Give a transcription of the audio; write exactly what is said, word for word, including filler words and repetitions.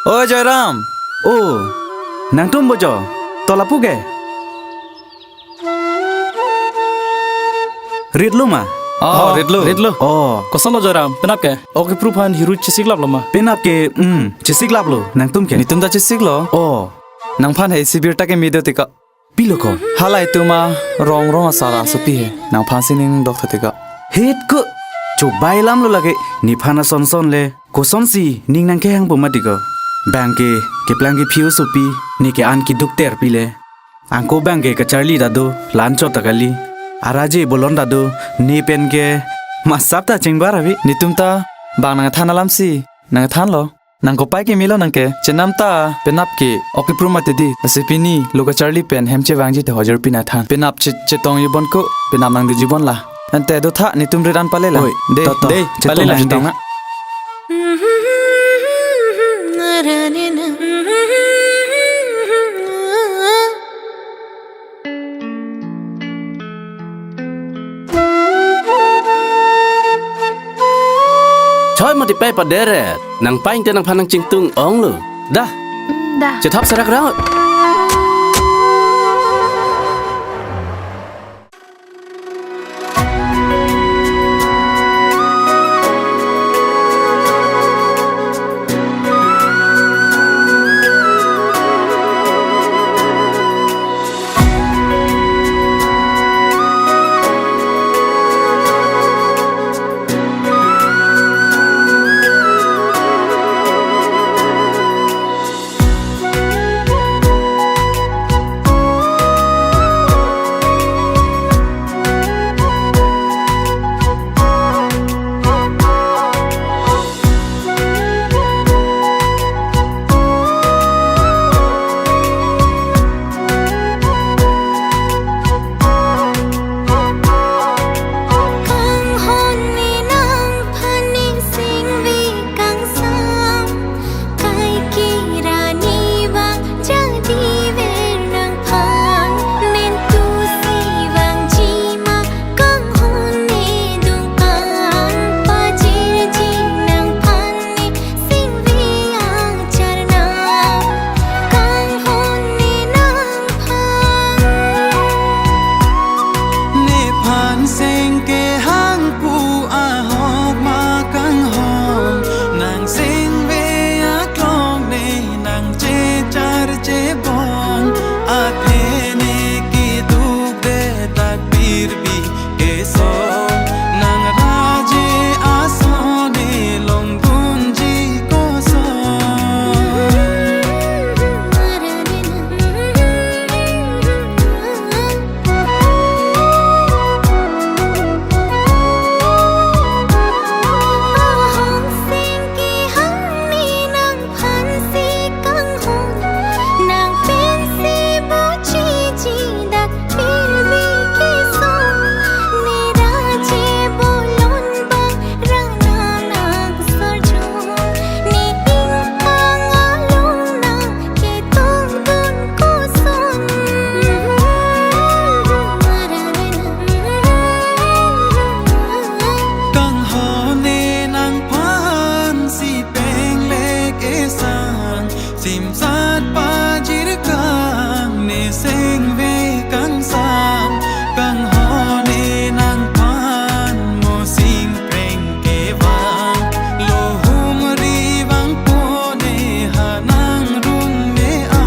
Oi Joyram. Oh, nangtum bojo. To lapu ke. Ritlo ma? Oh, oh, ritlo. Ritlo. Oh. Kosonlo Joyram, penap ke? Ok kepru aphan hiru chesiklaplo ma? Penap ke, hmm, chesiklaplo, nangtum ke? Netum ta chesiklo. Oh. Nangphan hai sibir ta keme do teka. Pilo ko? Halai atum arong rong asar asopi he. Nangphan si ning dok tha teka. Het ko. Chobai lamlo lake. Nephan asonson le. Kosonsi ning nangkehang pu mati ko. Bang ke keplang kephi asopi, ne ke-an keduk ter pile. Anke bang ke kacharli ta do, la-anchot ta kali. Araje bolon ta do, ne pen ke masap ta chingbar ave. Netum ta bang nangthan alamsi nangthanlo. Nang kopai kemelo nang ke, chenam ta penap ke ok kepru mati di. Lasi pini lo kacharli pen hem chevangji te hojor pina than. Penap che, chetong jibon ko, penap nangdun jibon la. Ante do tha netum rit an pale la. Oi, de, to, to, de, chetong pale la, nang chetong de. Na. Choi mati pai paderet. Nangpei te nangphan nangchingtung onglo. Da. Da. Chethap serak raut. Kanghon ne nangphan ne singve kangsam, kai kira ne vang jadi ver nangphan, mentu si vangji ma kanghon ne dungpan, pajirji nangphan ne singve angchar nang, kanghon ne nangphan. Nephan seng kehang pu ahok ma kanghon, nang singve aklong ne nang chechar chebong, athe ne keduk de tak pir bi keso, nang raje ason ne longdunji koson. Ahong sing kehang ne nang phan si kanghon, nang pensi buchiji dak pir bi keso, ne raje bolon bang rana nang sorjo, ne ingkang along nang ketongdun koson. Kanghon ne nangphan si penglek esang, simsat pajir kang ne singve kangsam, kanghon ne nangphan mo singpreng kevang, lo humri vangpo ne ha nang rung me a.